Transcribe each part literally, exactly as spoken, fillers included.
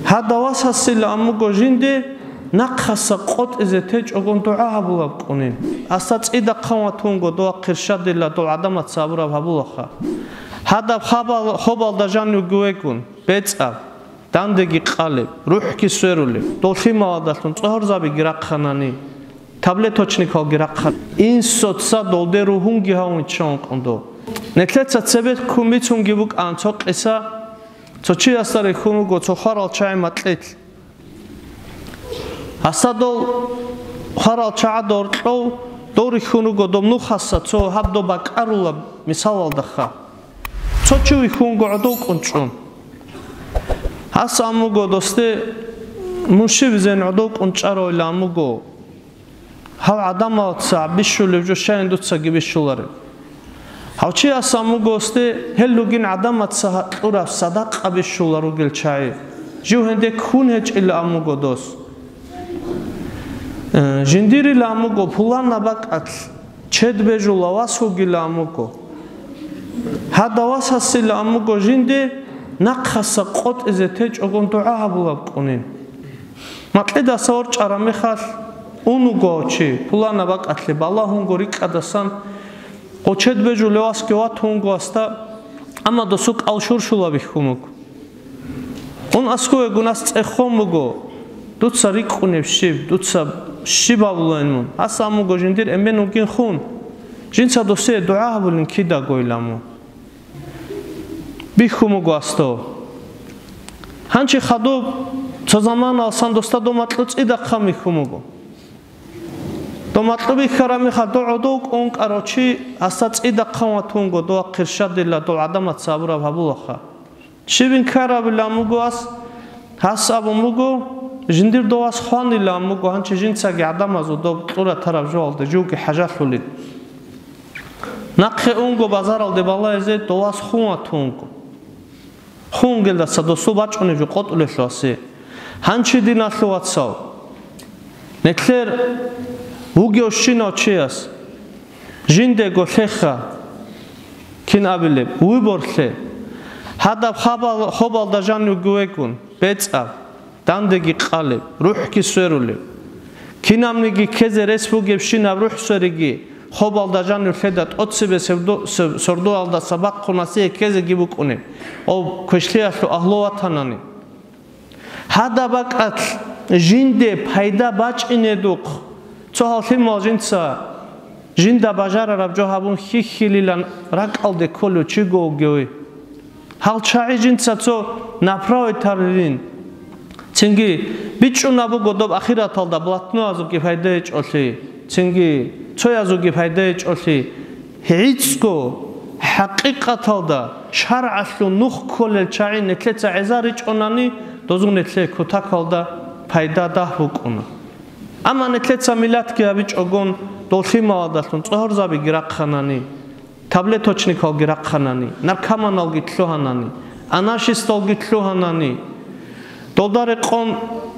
Гьадав васасила аммуго жинде нахъаса къотӀизе течӀогун дугӀа гьабулаб кӀунин. Асда цӀидахъан ватунго дова хъирщадила дов гӀадамаца абураб гьабулаха. Гьадаб хабал-, хобалда жанивги вегун, бецӀаб, дандеги къалеб, рухӀги сверулеб, дов лъималадалъун цӀогьорзабиги рахъанани, таблеточникалги рахъан. Инсоца долде ругьунги гьавун чӀун къундо. Нетлъеца цебе ккун бицунги букӀан цо къиса, цо чиясда рихьун вуго цо хварал чагӀи макьилъ. Гьасда дол хварал чагӀазда гьоркьов дов рихьун руго доб нухаса цо гьаб доб бакӀарулаб мисалалдаха. Цо чи вихьунго гӀодов кӀунчӀун. Гьас аммуго досде, мун щибизен гӀодов кӀунчӀаравила аммуго. Гьав гӀадамалца бищулеб жо щайин дуцаги бищулареб. Гьав чияс аммуго досде гьел ругин гӀадамаца кьураб садакъа бищулар ругел чагӀи. Жив гьенде ккун гьечӀила аммуго дос. Э, жиндирила аммуго пуланаб бакӀалъ чед бежула вас вугила аммуго. Гьадав васасила аммуго жинде нахъаса къотӀизе течӀогун дугӀа гьабулаб кӀунин. Макьидаса ворчӀараб мехалъ ун вуго чи, пуланаб бакӀалъе балагьунго рикӀкӀадасан, гъочед бежулев васги ватунго гьасда, амма досул кӀал щурщулаб бихьун вуго. Ун аскӀове гунас цӀехон буго, дуца рикӀкӀунеб щиб, дуца щиб гьабулаин мун? Гьас аммуго жиндир эмен вугин хун, жинца досие дугӀа гьабулин кидагойила мун. Бихьун буго гьасда. Гьанчи хадуб цо заманалсан досда дов макьу цӀидахъан бихьун буго. Дов макьу бихьараб мехалъ дов гӀодов кӀункӀарав чи гьасда цӀидахъан ватунго дова хъирщадила дов гӀадамаца абураб гьабулаха. Щибин ккарабилан буго гьас, гьас абун буго, жиндир дов вас хванилан буго, гьанчи жинцаги гӀадамазул доб кьура тараб жоялда живги хӀажалъулин. Нахъе унго базаралде балагьизе дов вас хун ватунго. Хун вугелдаса досул бачӀунеб жо къотӀулелъул гьасе. Гьанчи, диналъул вацал, нетлъер вугевщинав чияс жиндего лъеха, кин абилеб, выбор лъе. Гьадаб хабал-, хобалда жанивги вегун, бецӀаб, дандеги къалеб, рухӀги сверулеб. Кинабниги ккезе рес бугебщинаб рухӀ свериги, хобалда жанив лъеда тӀоцебе севдо-, сев-, сордоялдаса бахъун гьасие ккезеги букӀунеб, ов квешлъиялъул агьлу ватанани. Гьадаб бакӀалъ жинде пайда бачӀинедухъ, цо гьал лъимал жинца жинда бажарараб жо гьабун хьихьилилан ракӀалде кколев чиго вугеве. Гьал чагӀи жинца цо направе тарилин. Цинги бичӀчӀунаб буго доб ахираталда блатноязулги пайда гьечӀолъи, цинги цоязулги пайда гьечӀолъи. ГӀицӀго, хӀакъикъаталда, шаргӀалъул нух кколел чагӀи нетлъеца гӀезаричӀонани, дозул нетлъе кутакалда пайда дагь букӀуна. Амма нетлъеца миллатги гьабичӀогон, дол лъималадалъун цӀогьорзабиги рахъанани, таблеточникалги рахъанани, наркоманалги лъугьанани, анашисталги лъугьанани, долда рекъон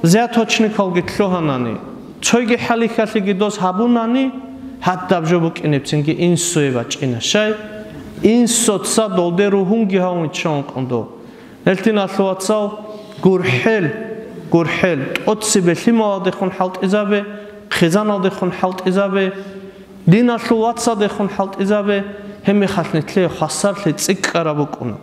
взяточникалги лъугьанани, цойги хӀалихьалъиги доз гьабунани, гьадаб жо букӀинебцинги инсуе бачӀина. Щай? Инсоца долде ругьунги гьавун чӀун къундо. Гьел, диналъул вацал, гурхӀел, гурхӀел, тӀоцебе лъималалдехун хӀалтӀизабе, хъизаналдехун хӀалтӀизабе, диналъул вацалдехун хӀалтӀизабе, гьеб мехалъ нилъее хвасарлъи цӀикӀкӀараб букӀуна.